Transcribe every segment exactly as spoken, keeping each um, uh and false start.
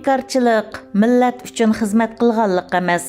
ئىنكارچىلىق مىللەت ئۈچۈن خىزمەت قىلغانلىق ئەمەس.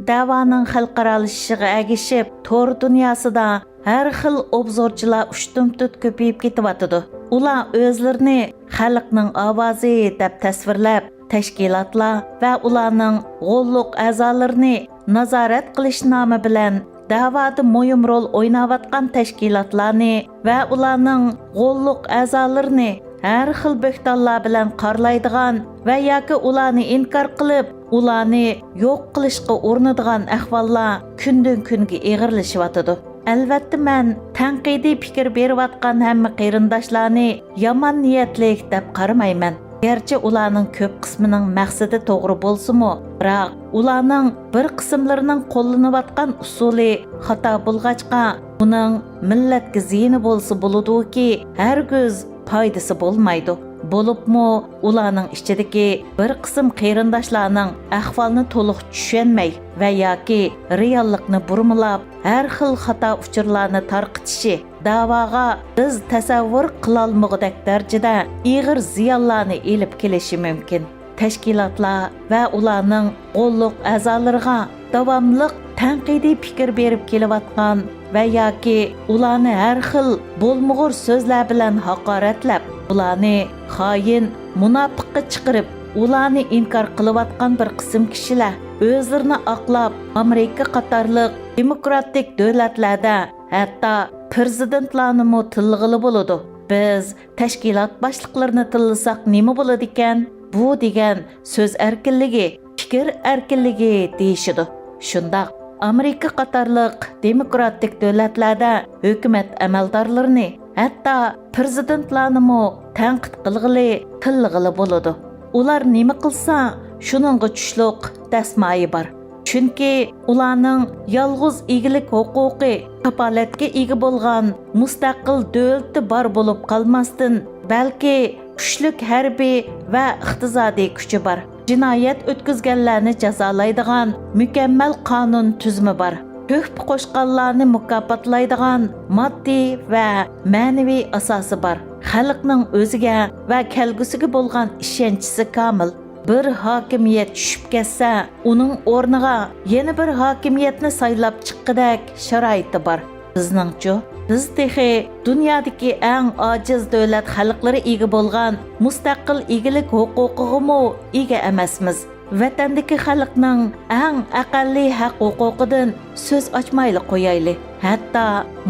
دەۋانىڭ خەلقئارالىشىشىغا ئەگىشىپ، تور دۇنياسىدا ھەر خىل ئوبزورچىلار ئۇشتۇمتۇت كۆپىيىپ كېتىۋاتىدۇ. ئۇلار ئۆزلىرىنى خەلقنىڭ ئاۋازى دەپ تەسۋىرلەپ، تەشكىلاتلار ۋە ئۇلارنىڭ غوللۇق ئەزالىرىنى نازارەت قىلىش نامى بىلەن دەۋادا مۇھىم رول ئويناۋاتقان تەشكىلاتلارنى ۋە ئۇلارنىڭ غوللۇق ئەزالىرىنى ھەر خىل بۆھتانلار بىلەن قارىلايدىغان ۋە ياكى ئۇلارنى ئىنكار قىلىپ، ئۇلارنى يوق قىلىشقا ئۇرۇنىدىغان ئەھۋاللار كۈندىن-كۈنگە ئېغىرلىشىۋاتىدۇ. ئەلۋەتتە، مەن تەنقىدىي پىكىر بېرىۋاتقان ھەممە قېرىنداشلارنى يامان نىيەتلىك دەپ قارىمايمەن. گەرچە ئۇلارنىڭ كۆپ قىسمىنىڭ مەقسىتى توغرا بولسىمۇ، بىراق ئۇلارنىڭ بىر قىسىملىرىنىڭ قوللىنىۋاتقان ئۇسۇلى خاتا بولغاچقا، ئۇنىڭ مىللەتكە زىيىنى بولسا بولىدۇكى، ھەرگىز پايدىسى بولمايدۇ. بولۇپمۇ ئۇلارنىڭ ئىچىدىكى بىر قىسىم قېرىنداشلارنىڭ ئەھۋالنى تولۇق چۈشەنمەي ۋە ياكى رېئاللىقنى بۇرمىلاپ، ھەر خىل خاتا ئۇچۇرلارنى تارقىتىشى، دەۋاغا بىز تەسەۋۋۇر قىلالمىغۇدەك دەرىجىدە ئېغىر زىيانلارنى ئېلىپ كېلىشى مۇمكىن. تەشكىلاتلار ۋە ئۇلارنىڭ غوللۇق ئەزالىرىغا داۋاملىق تەنقىدىي پىكىر بېرىپ كېلىۋاتقان ۋە ياكى ئۇلارنى ھەر خىل بولمىغۇر سۆزلەر بىلەن ھاقارەتلەپ، ئۇلارنى خائىن، مۇناپىققا چىقىرىپ، ئۇلارنى ئىنكار قىلىۋاتقان بىر قىسىم كىشىلەر ئۆزلىرىنى ئاقلاپ، ئامېرىكا قاتارلىق دېموكراتىك دۆلەتلەردە ھەتتا پىرېزىدېنتلارنىمۇ تىللىغىلى بولىدۇ. بىز تەشكىلات باشلىقلىرىنى تىللىساق نېمە بولىدىكەن؟ بۇ دېگەن سۆز ئەركىنلىكى، پىكىر ئەركىنلىكى دېيىشىدۇ. شۇنداق، ئامېرىكا قاتارلىق دېموكراتىك دۆلەتلەردە ھۆكۈمەت ئەمەلدارلىرىنى، ھەتتا پىرېزىدېنتلارنىمۇ تەنقىد قىلغىلى، تىللىغىلى بولىدۇ. ئۇلار نېمە قىلسا، شۇنىڭغا چۈشلۈق دەسمايە بار. چۈنكى ئۇلارنىڭ يالغۇز ئىگىلىك ھوقۇقى، كاپالەتكە ئىگە بولغان مۇستەقىل دۆلىتى بار بولۇپ قالماستىن، بەلكى كۈچلۈك ھەربىي ۋە ئىقتىسادىي كۈچى بار. جىنايەت ئۆتكۈزگەنلەرنى جازالايدىغان مۇكەممەل قانۇن تۈزۈمى بار. تۆھپە قوشقانلارنى مۇكاپاتلايدىغان ماددىي ۋە مەنىۋى ئاساسى بار. خەلقنىڭ ئۆزىگە ۋە كەلگۈسىگە بولغان ئىشەنچىسى كامىل. بىر ھاكىمىيەت چۈشۈپ كەتسە، ئۇنىڭ ئورنىغا يەنە بىر ھاكىمىيەتنى سايلاپ چىققۇدەك شارائىتى بار. بىزنىڭچۇ؟ بىز تېخى دۇنيادىكى ئەڭ ئاجىز دۆلەت خەلقلىرى ئىگە بولغان مۇستەقىل ئىگىلىك ھوقۇقىغىمۇ ئىگە ئەمەسمىز. ۋەتەندىكى خەلقنىڭ ئەڭ ئەقەللىي ھەق ھوقۇقىدىن سۆز ئاچمايلى قويايلى. ھەتتا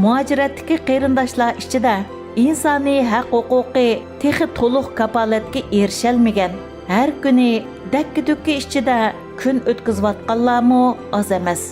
مۇھاجىرەتتىكى قېرىنداشلار ئىچىدە ئىنسانىي ھەق ھوقۇقى تېخى تولۇق كاپالەتكە ئېرىشەلمىگەن، ھەر كۈنى دەككە-دۈككە ئىچىدە كۈن ئۆتكۈزۈۋاتقانلارمۇ ئاز ئەمەس.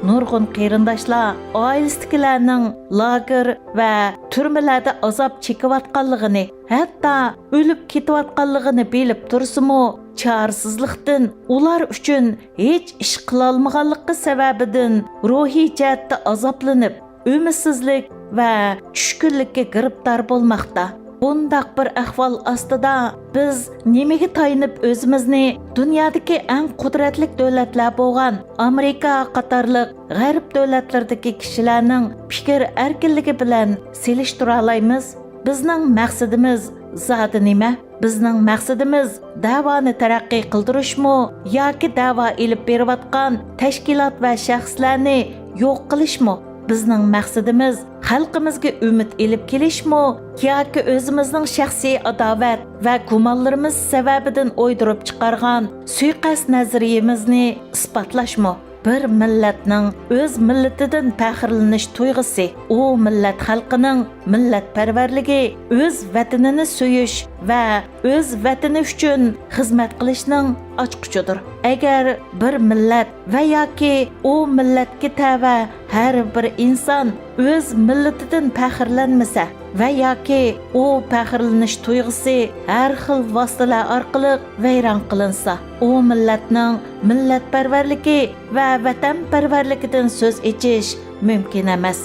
نۇرغۇن قېرىنداشلار ئائىلىسىدىكىلەرنىڭ لاگېر ۋە تۈرمىلەردە ئازاب چېكىۋاتقانلىقىنى، ھەتتا ئۆلۈپ كېتىۋاتقانلىقىنى بىلىپ تۇرسىمۇ، چارىسىزلىقتىن، ئۇلار ئۈچۈن ھېچ ئىش قىلالمىغانلىقى سەۋەبىدىن روھىي جەھەتتە ئازابلىنىپ، ئۈمىدسىزلىك ۋە چۈشكۈنلۈككە گىرىپتار بولماقتا. بۇنداق بىر ئەھۋال ئاستىدا بىز نېمىگە تايىنىپ ئۆزىمىزنى دۇنيادىكى ئەڭ قۇدرەتلىك دۆلەتلەر بولغان ئامېرىكا قاتارلىق غەرب دۆلەتلىرىدىكى كىشىلەرنىڭ پىكىر ئەركىنلىكى بىلەن سېلىشتۇرالايمىز؟ بىزنىڭ مەقسىتىمىز زادى نېمە؟ بىزنىڭ مەقسىتىمىز دەۋانى تەرەققىي قىلدۇرۇشمۇ ياكى دەۋا ئېلىپ بېرىۋاتقان تەشكىلات ۋە شەخسلەرنى يوق قىلىشمۇ؟ بىزنىڭ مەقسىتىمىز خەلقىمىزگە ئۈمىد ئېلىپ كېلىشمۇ ياكى ئۆزىمىزنىڭ شەخسىي ئاداۋەت ۋە گۇمانلىرىمىز سەۋەبىدىن ئويدۇرۇپ چىقارغان سۇيىقەست نەزەرىيىمىزنى ئىسپاتلاشمۇ؟ بىر مىللەتنىڭ ئۆز مىللىتىدىن پەخىرلىنىش تۇيغۇسى، ئۇ مىللەت خەلقىنىڭ مىللەتپەرۋەرلىكى، ئۆز ۋەتىنىنى سۆيۈش ۋە ئۆز ۋەتىنى ئۈچۈن خىزمەت قىلىشنىڭ ئاچقۇچىدۇر. ئەگەر بىر مىللەت ۋە ياكى ئۇ مىللەتكە تەۋە ھەر بىر ئىنسان ئۆز مىللىتىدىن پەخىرلەنمىسە ۋە ياكى ئۇ پەخىرلىنىش تۇيغۇسى ھەر خىل ۋاسىتىلەر ئارقىلىق ۋەيران قىلىنسا، ئۇ مىللەتنىڭ مىللەتپەرۋەرلىكى ۋە ۋەتەنپەرۋەرلىكىدىن سۆز ئېچىش مۇمكىن ئەمەس.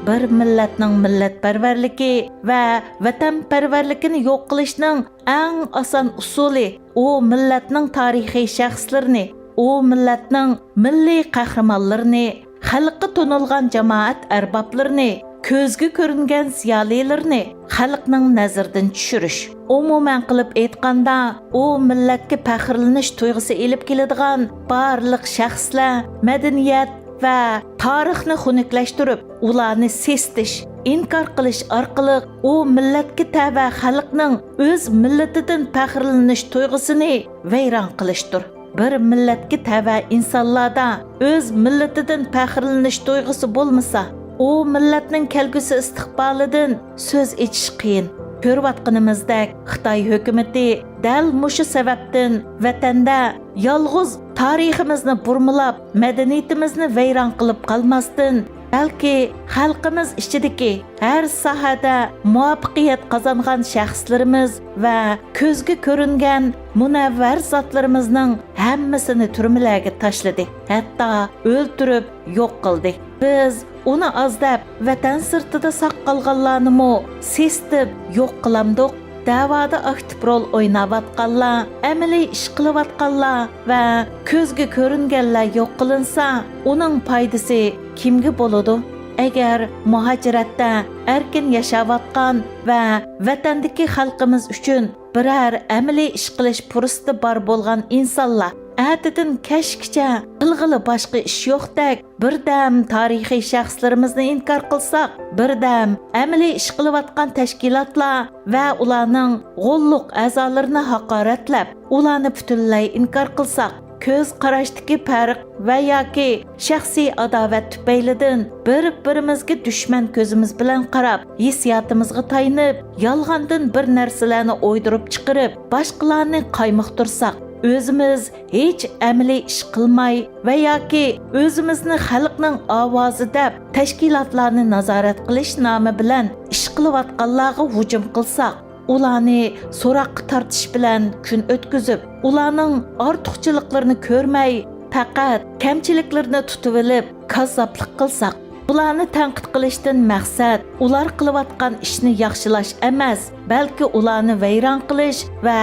بىر مىللەتنىڭ مىللەتپەرۋەرلىكى ۋە ۋەتەنپەرۋەرلىكىنى يوق قىلىشنىڭ ئەڭ ئاسان ئۇسۇلى، ئۇ مىللەتنىڭ تارىخىي شەخسلىرىنى، ئۇ مىللەتنىڭ مىللىي قەھرىمانلىرىنى، خەلققە تونۇلغان جامائەت ئەربابلىرىنى، كۆزگە كۆرۈنگەن زىيالىيلىرىنى خەلقنىڭ نەزىرىدىن چۈشۈرۈش. ئومۇمەن قىلىپ ئېيتقاندا، ئۇ مىللەتكە پەخىرلىنىش تۇيغۇسى ئېلىپ كېلىدىغان بارلىق شەخسلەر، مەدەنىيەت ۋە تارىخنى خۇنۈكلەشتۈرۈپ، ئۇلارنى سېسىتىش، ئىنكار قىلىش ئارقىلىق ئۇ مىللەتكە تەۋە خەلقنىڭ ئۆز مىللىتىدىن پەخىرلىنىش تۇيغۇسىنى ۋەيران قىلىشتۇر. بىر مىللەتكە تەۋە ئىنسانلاردا ئۆز مىللىتىدىن پەخىرلىنىش تۇيغۇسى بولمىسا، ئۇ مىللەتنىڭ كەلگۈسى ئىستىقبالىدىن سۆز ئېچىش قىيىن. كۆرۈۋاتقىنىمىزدەك، خىتاي ھۆكۈمىتى دەل مۇشۇ سەۋەبتىن ۋەتەندە يالغۇز تارىخىمىزنى بۇرمىلاپ، مەدەنىيىتىمىزنى ۋەيران قىلىپ قالماستىن، بەلكى خەلقىمىز ئىچىدىكى ھەر ساھەدە مۇۋەپپەقىيەت قازانغان شەخسلىرىمىز ۋە كۆزگە كۆرۈنگەن مۇنەۋۋەر زاتلىرىمىزنىڭ ھەممىسىنى تۈرمىلەرگە تاشلىدى، ھەتتا ئۆلتۈرۈپ يوق قىلدى. بىز ئۇنى ئاز دەپ، ۋەتەن سىرتىدا ساق قالغانلارنىمۇ سېسىتىپ يوق قىلامدۇق؟ دەۋادا ئاكتىپ رول ئويناۋاتقانلار، ئەمەلىي ئىش قىلىۋاتقانلار ۋە كۆزگە كۆرۈنگەنلەر يوق قىلىنسا، ئۇنىڭ پايدىسى كىمگە بولىدۇ؟ ئەگەر مۇھاجىرەتتە ئەركىن ياشاۋاتقان ۋە ۋەتەندىكى خەلقىمىز ئۈچۈن بىرەر ئەمەلىي ئىش قىلىش پۇرسىتى بار بولغان ئىنسانلار ئەتىدىن كەچكىچە قىلغىلى باشقا ئىش يوقتەك، بىردەم تارىخىي شەخسلىرىمىزنى ئىنكار قىلساق، بىردەم ئەمەلىي ئىش قىلىۋاتقان تەشكىلاتلار ۋە ئۇلارنىڭ غوللۇق ئەزالىرىنى ھاقارەتلەپ، ئۇلارنى پۈتۈنلەي ئىنكار قىلساق، كۆز قاراشتىكى پەرق ۋە ياكى شەخسىي ئاداۋەت تۈپەيلىدىن بىر-بىرىمىزگە دۈشمەن كۆزىمىز بىلەن قاراپ، ھېسسىياتىمىزغا تايىنىپ، يالغاندىن بىر نەرسىلەرنى ئويدۇرۇپ چىقىرىپ، باشقىلارنى قايمۇقتۇرساق، ئۆزىمىز ھېچ ئەمەلىي ئىش قىلماي ۋە ياكى ئۆزىمىزنى خەلقنىڭ ئاۋازى دەپ تەشكىلاتلارنى نازارەت قىلىش نامى بىلەن ئىش قىلىۋاتقانلارغا ھۇجۇم قىلساق، ئۇلارنى سوراققا تارتىش بىلەن كۈن ئۆتكۈزۈپ، ئۇلارنىڭ ئارتۇقچىلىقلىرىنى كۆرمەي، پەقەت كەمچىلىكلىرىنى تۇتۇۋېلىپ، كاززاپلىق قىلساق، ئۇلارنى تەنقىد قىلىشتىن مەقسەت ئۇلار قىلىۋاتقان ئىشنى ياخشىلاش ئەمەس، بەلكى ئۇلارنى ۋەيران قىلىش ۋە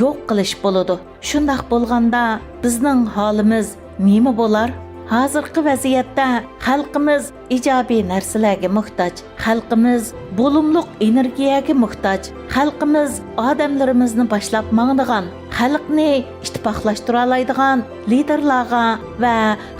يوق قىلىش بولىدۇ. شۇنداق بولغاندا، بىزنىڭ ھالىمىز نېمە بولار؟ ھازىرقى ۋەزىيەتتە خەلقىمىز ئىجابىي نەرسىلەرگە موھتاج. خەلقىمىز بولۇملۇق ئېنېرگىيەگە موھتاج. خەلقىمىز ئادەملىرىمىزنى باشلاپ ماڭىدىغان، خەلقنى ئىتتىپاقلاشتۇرالايدىغان لىدېرلارغا ۋە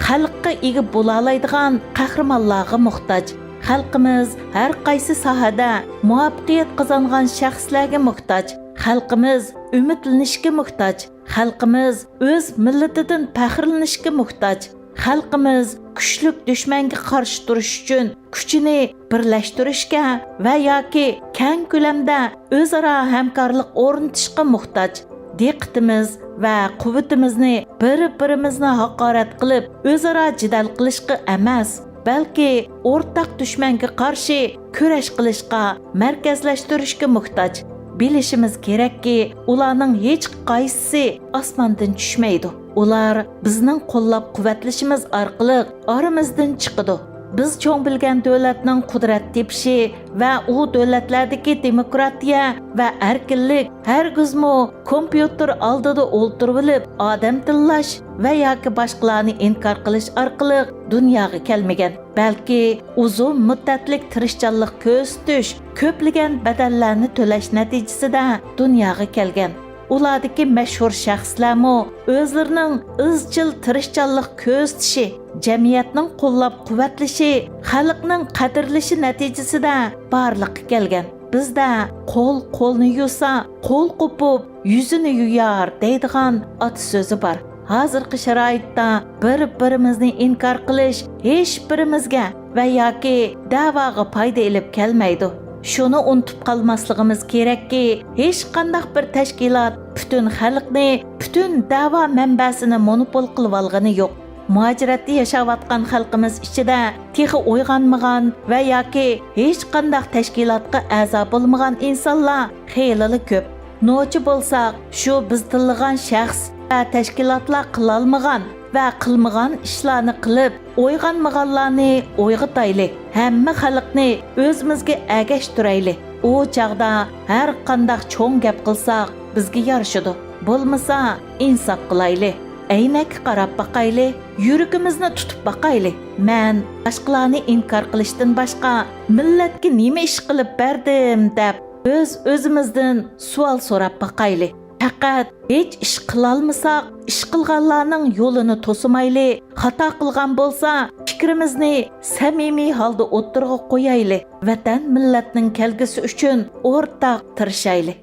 خەلققە ئىگە بولالايدىغان قەھرىمانلارغا موھتاج. خەلقىمىز ھەر قايسى ساھەدە مۇۋەپپەقىيەت قازانغان شەخسلەرگە موھتاج. خەلقىمىز ئۈمىدلىنىشكە موھتاج. خەلقىمىز ئۆز مىللىتىدىن پەخىرلىنىشكە موھتاج. خەلقىمىز كۈچلۈك دۈشمەنگە قارشى تۇرۇش ئۈچۈن كۈچىنى بىرلەشتۈرۈشكە ۋە ياكى كەڭ كۆلەمدە ئۆزئارا ھەمكارلىق ئورنىتىشقا موھتاج. دىققىتىمىز ۋە قۇۋۋىتىمىزنى بىر-بىرىمىزنى ھاقارەت قىلىپ، ئۆزئارا جېدەل قىلىشقا ئەمەس، بەلكى ئورتاق دۈشمەنگە قارشى كۈرەش قىلىشقا مەركەزلەشتۈرۈشكە موھتاج. بىلىشىمىز كېرەككى، ئۇلارنىڭ ھېچقايسىسى ئاسماندىن چۈشمەيدۇ. ئۇلار بىزنىڭ قوللاپ-قۇۋۋەتلىشىمىز ئارقىلىق ئارىمىزدىن چىقىدۇ. بىز چوڭ بىلگەن دۆلەتنىڭ قۇدرەت تېپىشى ۋە ئۇ دۆلەتلەردىكى دېموكراتىيە ۋە ئەركىنلىك ھەرگىزمۇ كومپيۇتېر ئالدىدا ئولتۇرۇۋېلىپ ئادەم تىللاش ۋە ياكى باشقىلارنى ئىنكار قىلىش ئارقىلىق دۇنياغا كەلمىگەن، بەلكى ئۇزۇن مۇددەتلىك تىرىشچانلىق كۆرسىتىش، كۆپلىگەن بەدەللەرنى تۆلەش نەتىجىسىدە دۇنياغا كەلگەن. ئۇلاردىكى مەشھۇر شەخسلەرمۇ ئۆزلىرىنىڭ ئىزچىل تىرىشچانلىق كۆرسىتىشى، جەمئىيەتنىڭ قوللاپ-قۇۋۋەتلىشى، خەلقنىڭ قەدىرلىشى نەتىجىسىدە بارلىققا كەلگەن. بىزدە «قول قولنى يۇسا، قول قوپۇپ، يۈزىنى يۇيار» دەيدىغان ئاتا سۆزى بار. ھازىرقى شارائىتتا بىر-بىرىمىزنى ئىنكار قىلىش ھېچبىرىمىزگە ۋە ياكى دەۋاغا پايدا ئېلىپ كەلمەيدۇ. شۇنى ئۇنتۇپ قالماسلىقىمىز كېرەككى، ھېچقانداق بىر تەشكىلات پۈتۈن خەلقنى، پۈتۈن دەۋا مەنبەسىنى مونوپول قىلىۋالغىنى يوق. مۇھاجىرەتتە ياشاۋاتقان خەلقىمىز ئىچىدە تېخى ئويغانمىغان ۋە ياكى ھېچقانداق تەشكىلاتقا ئەزا بولمىغان ئىنسانلار خېلىلا كۆپ. نوچى بولساق، شۇ بىز تىللىغان شەخس ۋە تەشكىلاتلار قىلالمىغان ۋە قىلمىغان ئىشلارنى قىلىپ، ئويغانمىغانلارنى ئويغىتايلى، ھەممە خەلقنى ئۆزىمىزگە ئەگەشتۈرەيلى. ئۇ چاغدا ھەر قانداق چوڭ گەپ قىلساق، بىزگە يارىشىدۇ. بولمىسا، ئىنساپ قىلايلى. ئەينەككە قاراپ باقايلى، يۈرىكىمىزنى تۇتۇپ باقايلى. مەن باشقىلارنى ئىنكار قىلىشتىن باشقا مىللەتكە نېمە ئىش قىلىپ بەردىم دەپ ئۆز-ئۆزىمىزدىن سوئال سوراپ باقايلى. پەقەت ھېچ ئىش قىلالمىساق، ئىش قىلغانلارنىڭ يولىنى توسىمايلى. خاتا قىلغان بولسا، پىكرىمىزنى سەمىمىي ھالدا ئوتتۇرىغا قويايلى. ۋەتەن، مىللەتنىڭ كەلگۈسى ئۈچۈن ئورتاق تىرىشايلى.